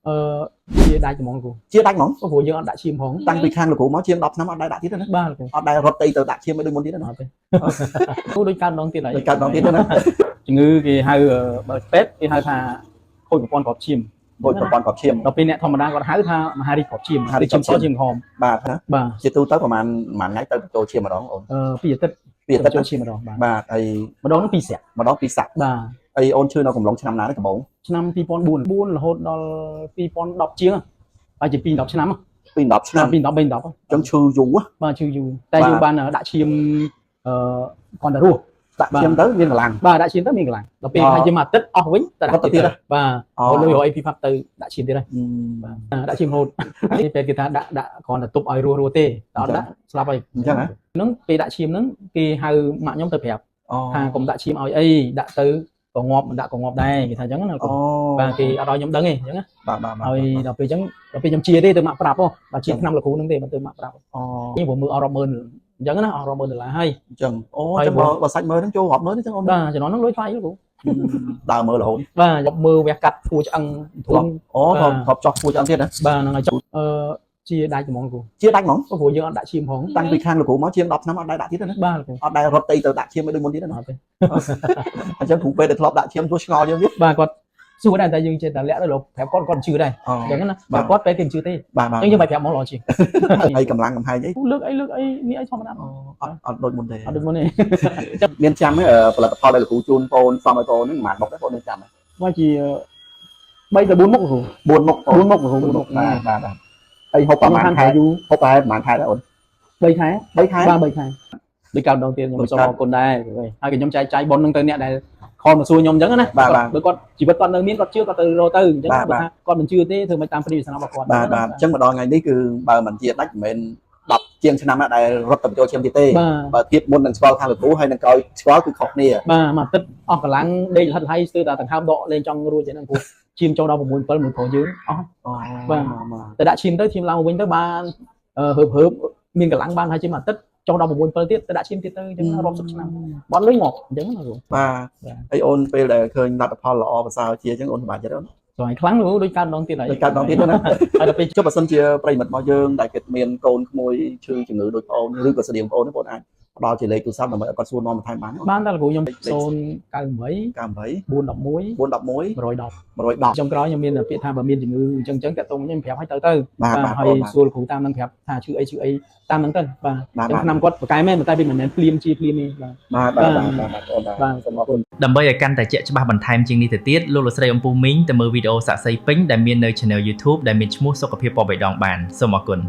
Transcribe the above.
អឺជាដាច់ហ្មងគ្រូ។ ជាដាច់ហ្មង? ព្រោះយើងអត់ដាក់ឈាមផង។ តាំងពីខាងលោកគ្រូមកជាង10ឆ្នាំអត់ដែរដាក់ទៀតទេណា? បាទលោកគ្រូ។ អត់ដែររត់ទៅទៅដាក់ឈាមឲ្យដូចមុនទៀតទេណា? អត់ទេគ្រូដូចកើតម្ដងទៀតហើយ។ ដូចកើតម្ដងទៀតទេណា? ជំងឺគេហៅបើពេទ្យគេហៅថាខូចប្រព័ន្ធគ្រាប់ឈាម។ ខូចប្រព័ន្ធគ្រាប់ឈាម។ ដល់ពេលអ្នកធម្មតាគាត់ហៅថាមហារីកគ្រាប់ឈាម។ មហារីកគ្រាប់ឈាម សឈាមក្រហម។ បាទណា។ បាទ។ ជាទូទៅប្រហែលប្រហែលថ្ងៃទៅបញ្ចូលឈាមម្ដងអូន? ពីអាទិត្យ។ ពីអាទិត្យ ចូលឈាមម្ដងបាទ។ បាទហើយ ម្ដងហ្នឹងពីរស្រាក់។ ម្ដងពីរសាក់។ បាទ។ ហើយអូនឈឺនៅកំឡុងឆ្នាំណាទេដំបូង? ឆ្នាំ2004 4រហូតដល់2010ជាងហើយជា2 10ឆ្នាំ ពី10ឆ្នាំ 2010 3 10 អញ្ចឹងឈឺយូរហ៎។ បាទឈឺយូរតែយើងបានដាក់ឈាមអឺគាត់តែរស់ ដាក់ឈាមទៅមានកម្លាំង។ បាទដាក់ឈាមទៅមានកម្លាំងដល់ពេលហើយជាមួយអាទិត្យអស់វិញទៅ រត់ទៅទៀតហ៎? បាទ អូ រលុយរកអីពីផាប់ទៅដាក់ឈាមទៀតហើយបាទដាក់ឈាមរហូតនេះពេលគេថាដាក់ដាក់គ្រាន់តែទប់ឲ្យរស់រស់ទេតែអត់ដាក់ស្លាប់ហើយ អញ្ចឹងហ៎? ហ្នឹងពេលដាក់ឈាមហ្នឹងគេហៅម៉ាក់ខ្ញុំទៅប្រាប់ អូ ថាកុំដាក់ឈាមឲ្យអីដាក់ទៅក៏ងាប់មិនដាក់ក៏ងាប់ដែរគេថាអញ្ចឹងណា អូ បាទគេអត់ឲ្យខ្ញុំដឹងទេអញ្ចឹងណា បាទបាទបាទ ហើយដល់ពេលអញ្ចឹងដល់ពេលខ្ញុំជាទេទៅម៉ាក់ប្រាប់ហ៎បាទជាឆ្នាំលោកគ្រូហ្នឹងទេមិនទៅម៉ាក់ប្រាប់ អូ នេះព្រោះមើលអស់រាប់ម៉ឺនអញ្ចឹងណាអស់រាប់ម៉ឺនដុល្លារហើយ។ អញ្ចឹងអូអញ្ចឹងបើបើសាច់មើលហ្នឹងចូលរាប់ម៉ឺនអញ្ចឹងអូន? បាទជំនាន់ហ្នឹងលុយថ្លៃលោកគ្រូ។ ដើរមើលរហូត។ បាទមើលវះកាត់ធួឆ្អឹងធុង អូធ្លាប់ធ្លាប់ចោះគួចអត់ទៀតណា? បាទហ្នឹងហើយអឺជាដាច់ហ្មងគ្រូ។ ជាដាច់ហ្មង? ព្រោះយើងអត់ដាក់ឈាមផង។ តាំងពីខាងលោកគ្រូមកជាង10ឆ្នាំអត់ដែរដាក់ទៀតទេណា? បាទលោកគ្រូ។ អត់ដែររត់ទៅទៅដាក់ឈាមឲ្យដូចមុនទៀតទេណា? អត់ទេ។ អញ្ចឹងគ្រូពេទ្យដែលធ្លាប់ដាក់ឈាមទោះឆ្ងល់យើងទៀត។ បាទគាត់សួរដែរតែយើងចេះតែលាក់ទៅលោកប្រាប់គាត់គាត់មិនជឿដែរ អូ អញ្ចឹងណា បាទ ប្រាប់គាត់ពេលគេមិនជឿទេ បាទបាទ អញ្ចឹងយើងបាច់ប្រាប់ហ្មងល្អជាង។ ហើយកម្លាំងកំហែងអី? លើកអីលើកអីនេះអីធម្មតា។ អូអត់អត់ដូចមុនទេ? អត់ដូចមុនទេ។ មានចាំទេផលិតផលដែលលោកគ្រូជូនបងសំឲ្យបងហ្នឹងប្រហែលមុខដែរបងមានចាំទេ? មកជា3ទៅ4មុខគ្រូ។ 4មុខ? 4មុខគ្រូ4មុខ។ បាទបាទបាទហើយហូបប្រហែលខែ យូរ ហូបប្រហែលប្រហែលខែដែរអូន? 3ខែ។ 3ខែ? បាទ3ខែដូចកៅដងទៀតខ្ញុំសូមអរគុណដែរហើយក៏ខ្ញុំចែកចាយប៉ុននឹងទៅអ្នកដែល call មកសួរខ្ញុំអញ្ចឹងណា បាទបាទ បើគាត់ជីវិតគាត់នៅមានគាត់ជឿគាត់ទៅរកទៅអញ្ចឹង បាទ បើថាគាត់មិនជឿទេធ្វើមិនតាមព្រាវាសនារបស់គាត់។ បាទបាទអញ្ចឹងមកដល់ថ្ងៃនេះគឺបើមិនជាដាច់មិនមែន10ជាងឆ្នាំដែររត់ទៅបញ្ចូលឈាមទៀតទេ បាទ បើធៀបមុននឹងស្គាល់ខាងលោកគ្រូហើយនឹងក្រោយស្គាល់គឺខុសគ្នា។ បាទមួយអាទិត្យអស់កម្លាំងដេកលហិតលហៃស្ទើរតែដង្ហើមដកលេងចង់រួចហ្នឹងព្រោះឈាមចូលដល់6 7មួយប្រុសយើងអស់ អូ បាទ បាទ តែដាក់ឈាមទៅឈាមឡើងមកវិញទៅបានហើបហើបមានកម្លាំងបានហើយជាមួយអាទិត្យចុះដល់6 7ទៀតទៅដាក់ឈាមទៀតទៅអញ្ចឹងរាប់សិបឆ្នាំបត់លុយងាប់អញ្ចឹងណាគ្រូ។ បាទ បាទ ហើយអូនពេលដែលឃើញលទ្ធផលល្អប្រសើរជាអញ្ចឹងអូនសប្បាយចិត្តអូន? ស្រ័យខ្លាំងលោកដូចកើតម្ដងទៀតហើយ។ ដូចកើតម្ដងទៀតណា។ ហើយដល់ពេល ចុះបើសិនជាប្រិយមិត្តរបស់យើងដែលគេមានកូនក្មួយឈឺជំងឺដូចបងអូនឬក៏ស្តៀងបងអូនបងអាចផ្ដល់ជាលេខទូរស័ព្ទដើម្បីឲ្យគាត់សួរនាំបន្ថែមបានទេ? បានតែលោកគ្រូខ្ញុំ098 98 411 411 110 110 ចុងក្រោយខ្ញុំមានពាក្យថាបើមានជំងឺអញ្ចឹងអញ្ចឹងតាក់ទងខ្ញុំប្រាប់ឲ្យទៅទៅ បាទបាទ ហើយ អូនបាទ សួរលោកគ្រូតាមនឹងប្រាប់ថាឈឺអីឈឺអីតាមនឹងទៅបាទ បាទ ចឹងឆ្នាំគាត់ប្រកែមែនតែវាមិនមែនភ្លាមជាភ្លាមទេបាទ បាទបាទបាទបាទអូនបាទ បាទ សូមអរគុណ។ ដើម្បីឲ្យកាន់តែជាក់ច្បាស់បន្ថែមជាងនេះទៅទៀតលោកលោកស្រីអំពូមីងទៅមើលវីដេអូសាក់សីពេញដែលមាននៅ Channel YouTube ដែលមានឈ្មោះសុខភាពពណ៌បៃតងបានសូមអរគុណ។